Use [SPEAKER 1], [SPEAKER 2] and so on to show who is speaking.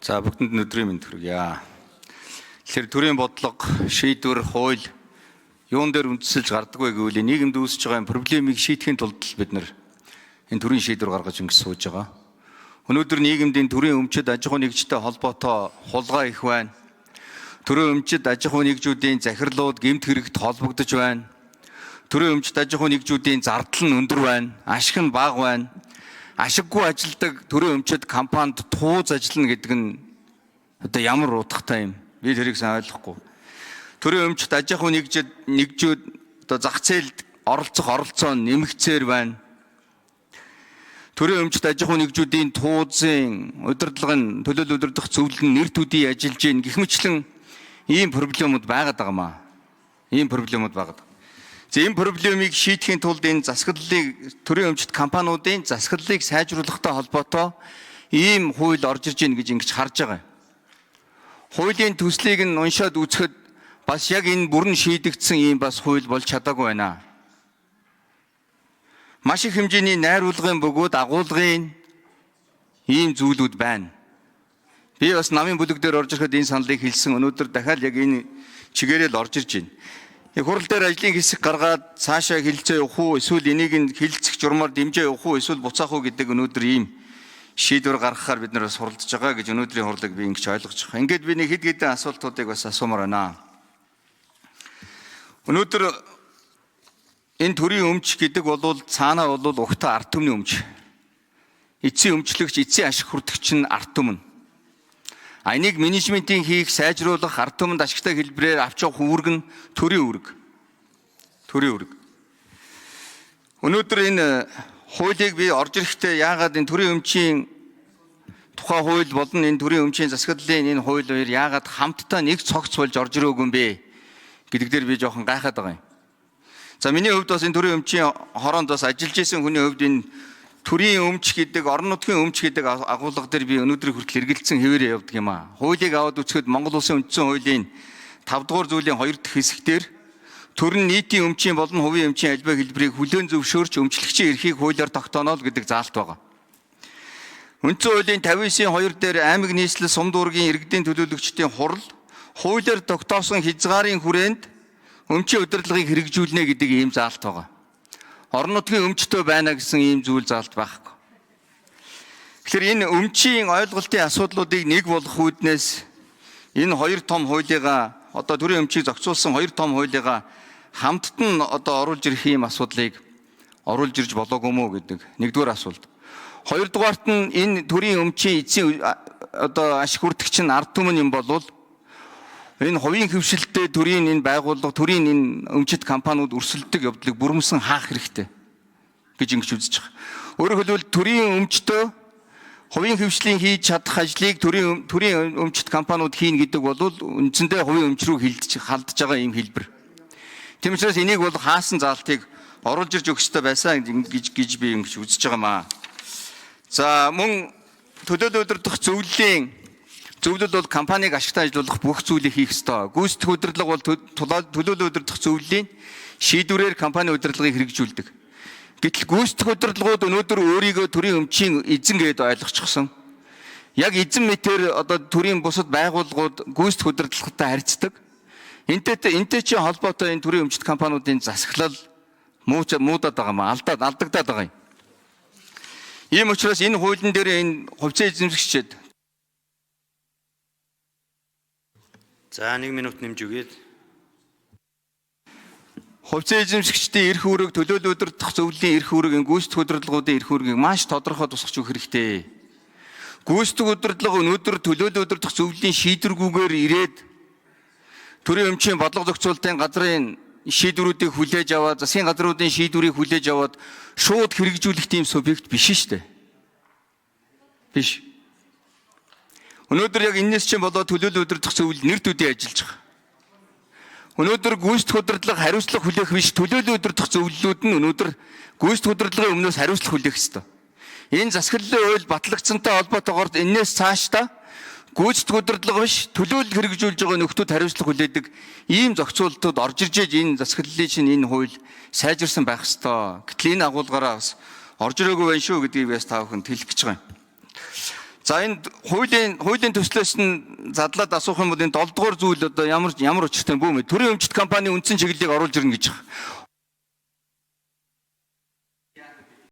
[SPEAKER 1] За, бүгдэнд нь өдрийн мэнд хүргье. Тэгэхээр төрийн бодлого, шийдвэр, хууль юун дээр үндэслэж гардаг вэ гэвэл нийгэмд үүсэж байгаа проблемыг шийдэхин тулд бид нар энэ төрийн шийдвэр гаргаж ингэж сууж байгаа. Өнөөдөр нийгэмд энэ төрийн өмчид аж ахуйн нэгжтэй холбоотой хулгай их байна. Төрийн өмчид аж ахуйн нэгжүүдийн захирлууд гэмт хэрэгт холбогдож байна. Төрийн өмчид аж ахуйн нэгжүүдийн зардал нь өндөр байна. Ашиг нь бага байна. Ашиггүй ажилдаг төрийн өмчид компанид тууз ажиллана гэдэг нь одоо ямар утгатай юм? Би тэрийг сайн ойлгохгүй. Төрийн өмчид аж ахуйн нэгжүүд одоо зах зээлд оролцох оролцоо нэмэгцээр байна. Төрийн өмчид аж ахуйн нэгжүүдийн туузын удирдлага нь төлөөлөл удирдах зөвлөл нь нэр төдий ажиллаж гин гэх мэтлэн ийм проблемууд байгаад байгаа маа. Ийм проблемууд байгаад. За, энэ проблемыг шийдэхин тулд энэ засаглалыг, төрийн өмчит компаниудын засаглалыг сайжруулахтай холбоотой ийм хууль орж ирж байна гэж ингэж харж байгаа. Хуулийн төслийг нь уншаад үзэхэд бас яг энэ бүрэн шийдэгдсэн ийм бас хууль болж чадаагүй байна. Маш их хэмжээний найруулгын бөгөөд агуулгын ийм зүйлүүд байна. Би бас намын бүлэг дээр орж ирэхэд энэ саналыг хэлсэн. Өнөөдөр дахиад яг энэ чигээрээ л орж ирж байна. Их хурал дээр ажлын хэсэг гаргаад цаашаа хилцээ явах уу, эсвэл энийг нь хилцэх журмаар дэмжээ явах уу, эсвэл буцаах уу гэдэг өнөөдөр ийм шийдвэр гаргахаар бид нар бас хуралдаж байгаа гэж өнөөдрийн хурлыг би ингэж ойлгож байгаа. Ингээд би нэг хэд хэдэн асуултуудыг бас асуумаар байна. Өнөөдөр энэ төрийн өмч гэдэг бол цаанаа бол угтаа ард түмний өмч. Эцсийн өмчлөгч, эцсийн ашиг хүртэгч нь ард түмэн. А энийг менежментийн хийх, сайжруулах, ард түмэнд ашигтай хэлбэрээр авч явах үүрэг нь төрийн үүрэг. Төрийн үүрэг. Өнөөдөр энэ хуулийг би орж ирэхдээ яагаад энэ төрийн өмчийн тухай хууль болон энэ төрийн өмчийн засаглалын энэ хууль хоёр яагаад хамтдаа нэг цогц болж орж ирээгүй юм бэ гэдэг дээр би жоохон гайхаад байгаа юм. За, миний хувьд бас энэ төрийн өмчийн хороонд бас ажиллаж исэн хүний хувьд энэ төрийн өмч гэдэг, орон нутгийн өмч гэдэг агуулга дээр би өнөөдрийн хүртэл эргэлдсэн хэвээрээ явдаг юм аа. Хуулийг аваад үзэхэд Монгол Улсын үндсэн хуулийн 5 дугаар зүйлийн 2 дахь хэсэгтэр төр нь нийтийн өмчийн болон хувийн өмчийн альбаа хэлбэрийг хүлээн зөвшөөрч өмчлөгчийн эрхийг хуулиар тогтооно л гэдэг заалт байгаа. Үндсэн хуулийн 59-ийн 2 дээр аймаг нийслэл сум дүүргийн иргэдийн төлөөлөгчдийн хурал хуулиар тогтоосон хязгаарын хүрээнд өмчийн удирдлагыг хэрэгжүүлнэ гэдэг ийм заалт байгаа. Орон нутгийн өмчтөө байна гэсэн ийм зүйл заалт байхгүй. Тэгэхээр энэ өмчийн ойлголтын асуудлуудыг нэг болгох үүднээс энэ хоёр том хуулигаа, одоо төрийн өмчийг зохицуулсан хоёр том хуулигаа хамтд нь одоо оруулж ирэх ийм асуудлыг оруулж ирж болоогүй мүү гэдэг нэгдүгээр асуулт. Хоёрдугаарт нь энэ төрийн өмчийн эцсийн одоо ашиг хүртэгч нь ард түмэн юм болвол энэ хувийн хвшилттэй төрийн энэ байгууллага, төрийн энэ өмчит компаниуд өрсөлддөг явдлыг бүрмөсөн хаах хэрэгтэй гэж ингэж үзэж байгаа. Өөрөөр хэлбэл, төрийн өмчтөө хувийн хвшлийн хийж чадах ажлыг төрийн өмчит компаниуд хийнэ гэдэг бол үндсэндээ хувийн өмч рүү хилдэж халдж байгаа ийм хэлбэр. Тийм учраас энийг бол хаасан заалтыг оруулж ирж өгөх ёстой байсан гэж би ингэж үзэж байгаа маа. За, мөн төлөөлөл удирдах зөвлөлийн зөвлөл бол компанийг ашигтай ажиллуулах бүх зүйлийг хийх ёстой. Гүйцэтгэх удирдлага бол төлөөлөл удирдах зөвлөлийн шийдвэрээр компани удирдлагыг хэрэгжүүлдэг. Гэтэл гүйцэтгэх удирдлагууд өнөөдөр өөрийгөө төрийн өмчийн эзэн гэдээ ойлгочихсон. Яг эзэн мэтэр одоо төрийн бусад байгууллагууд гүйцэтгэх удирдлагатай харьцдаг. Энтэй чинь холбоотой энэ төрийн өмчт компаниудын засаглал муудаад байгаа маа, алдагдаад байгаа юм. Ийм учраас энэ хуулийн дээр энэ хувьцаа эзэмшигчид
[SPEAKER 2] За, 1 минут нэмж өгье.
[SPEAKER 1] Хувьцаа эзэмшигчдийн эрх үүрэг, төлөөлөл удирдах зөвлөлийн эрх үүрэг, энэ гүйцэтгэх удирдлагуудын эрх үүргийг маш тодорхой тусгаж өгөх хэрэгтэй. Гүйцэтгэх удирдлага өнөөдөр төлөөлөл удирдах зөвлөлийн шийдвэргүйгээр ирээд төрийн өмчийн бодлого зохицуулалтын газрын шийдвэрүүдийг хүлээж аваад, засгийн газруудын шийдвэрийг хүлээж аваад шууд хэрэгжүүлэх тийм субъект биш шүү дээ. Биш. Өнөөдөр яг энэс чинь болоод төлөөлөл удирдах зөвлөл нэр төдий ажиллаж байгаа. Өнөөдөр гүйцэтгэх удирдлага хариуцлага хүлээх биш, төлөөлөл удирдах зөвлөлүүд нь өнөөдөр гүйцэтгэх удирдлагын өмнөөс хариуцлага хүлээх ёстой. Энэ засаглалын хууль батлагдсантай холбоотойгоор энээс цаашдаа гүйцэтгэх удирдлага биш, төлөөлөл хэрэгжүүлж байгаа нөхдүүд хариуцлага хүлээдэг ийм зохицуултууд орж ирж энэ засаглалын чинь энэ хууль сайжирсан байх ёстой. Гэтэл энэ агуулгаараа бас орж ирээгүй байх шүү гэдгийг бас та бүхэнд хэлэх гэж байгаа юм. За, энэ хуулийн төслөөс нь задлаад асуух юм бол энэ 7 дугаар зүйл одоо ямар ямар учиртай бүү мэ? Төрийн өмчт компани үндсэн чиглэлийг оруулж ирнэ гэж байна.